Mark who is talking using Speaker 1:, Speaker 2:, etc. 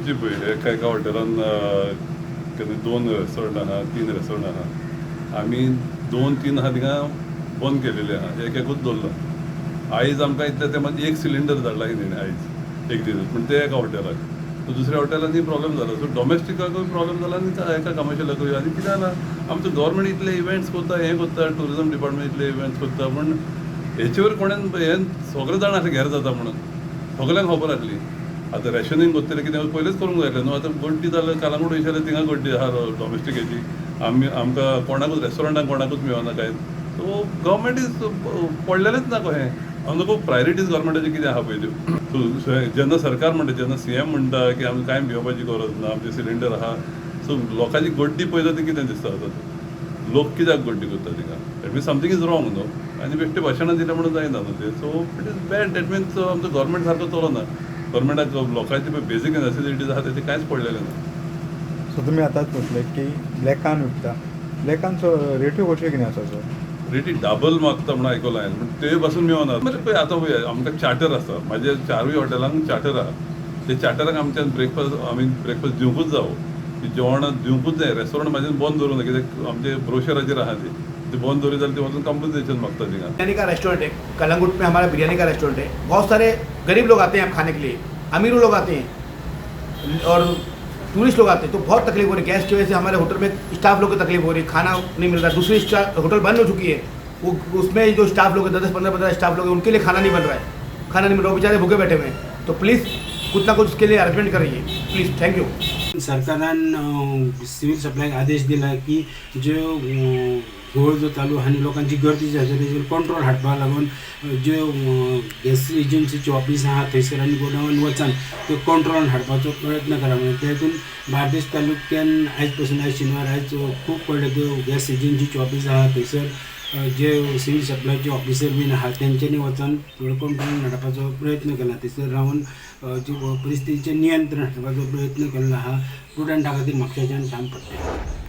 Speaker 1: खंयची पळय, एका एका हॉटेलान केन्ना दोन रेस्टॉरंट आहा, तीन रेस्टॉरंट आहा. आमी दोन तीन आहा थिंगा बंद केलेले आहा, एक एकूच दवरला. आयज आमकां इतल्या तेंपान एक सिलिंडर धाडला कितें आयज एक दीस, पूण ते एका हॉटेलाक. सो दुसऱ्या हॉटेलांनी प्रॉब्लेम जाला. सो डॉमेस्टिकाकूय प्रॉब्लेम जाला आनी एका कमर्शियलाकूय. आनी कितें जाला, आमचो गव्हर्मेंट इतले इव्हेंट्स करता, हें करता, टुरिजम डिपार्टमेंट इतले इव्हेंट्स करता, पूण हेचेवर कोणेन हें सगळे जाण आसले घेर जाता म्हणून सगळ्यांक खबर आसली. आतां रेशनिंग करतले कितें पयलींच करूंक जाय आसलें न्हू. आतां गड्डी जाल्यार कालांगूट वयशे जाल्यार थिंगा गड्डी आहा डॉमेस्टिकेची. आमी आमकां कोणाकूच रेस्टॉरंटाक कोणाकूच मेळना कांय. सो गव्हर्मेंट is पडलेलेंच ना कहें. आमकां खूब प्रायोरिटीज गव्हर्मेंटाची कितें आहा पळय त्यो. सो जेन्ना सरकार म्हणटा, जेन्ना सीएम म्हणटा की आमकां कांय भिवपाची गरज ना, आमचे सिलिंडर आहा, सो लोकांची गड्डी पळयता ती कितें दिसता आतां? लोक कित्याक गड्डी करता थिंगा? That means something is wrong न्हू. आनी बेश्टे भाशणां दिलें म्हणून जायना न्हू तें. So it is bad. That means आमचो गव्हर्मेंट सारको चलना. गव्हर्मेंटाक लोकांची पळय बेजीक नेसेसिटीज आहा तेची कांयच पडलेलें ना.
Speaker 2: सो तुमी आतांच म्हटलें की ब्लॅकान विकता. ब्लॅकान सो रेटूय कश्यो कितें आसा सर?
Speaker 1: रेटी डबल मागता म्हणून आयकलां हांवें, पूण ते पासून मेळना. मागीर पळय आतां पळय आमकां चार्टर आसा. म्हाजे चारूय हॉटेलांक चार्टर आहा. ते चार्टराक आमच्यान ब्रेकफास्ट, आमी ब्रेकफास्ट दिवंकूच जावो, ती जेवणां दिवंकूच जाय. रेस्टॉरंट म्हाज्यान बंद दवरूंक ना, कित्याक आमचे ब्रोशराचेर आहा ती. ती बंद दवरीत जाल्यार ती वचून कंपन्सेशन मागता थिंगा.
Speaker 3: बिरयानी का रेस्टोरेंट है, कलंगुट में हमारा बिरयानी का रेस्टोरेंट है. बहुत सारे गरीब लोग आते हैं खाने के लिए, अमीर लोग आते हैं और टूरिस्ट लोग आते हैं, तो बहुत तकलीफ हो रही है. गैस की वजह से हमारे होटल में स्टाफ लोग को तकलीफ हो रही है, खाना नहीं मिल रहा. दूसरी स्टाफ होटल बंद हो चुकी है, वो उसमें जो स्टाफ लोग हैं, 10-10, 15-15 स्टाफ लोग हैं, उनके लिए खाना नहीं बन रहा है, खाना नहीं मिल रहा, वो बेचारे भूखे बैठे हुए हैं. तो प्लीज़ कुछ ना कुछ उसके लिए अरेंजमेंट करिए प्लीज़. Thank you.
Speaker 4: सरकारान सिव्हिल सप्लायक आदेश दिला की ज्यो घोळ जो चालू आहा आनी लोकांची गर्दी जी आसा तेजेर कंट्रोल हाडपाक लागून ज्यो गॅस एजन्सीचे ऑफीस आहा थंयसर आनी गोडावन वचान त्यो कंट्रोलान हाडपाचो प्रयत्न करा म्हणून. तेतून बार्देस तालुक्यान आयज पासून, आयज शेनवार, आयज खूब व्हडले त्यो गॅस एजन्सीचे ऑफीस आहा थंयसर जे सिव्हिल सप्लायचे ऑफिसर बीन आहा तेंच्यांनी वचोन थोडो कंट्रोलान हाडपाचो प्रयत्न केला. थंयसर रावन जी परिस्थितीचेर नियंत्रण हाडपाचो प्रयत्न केल्लो आहा. प्रुडंटा खातीर म्हापशेच्यान श्याम फडते.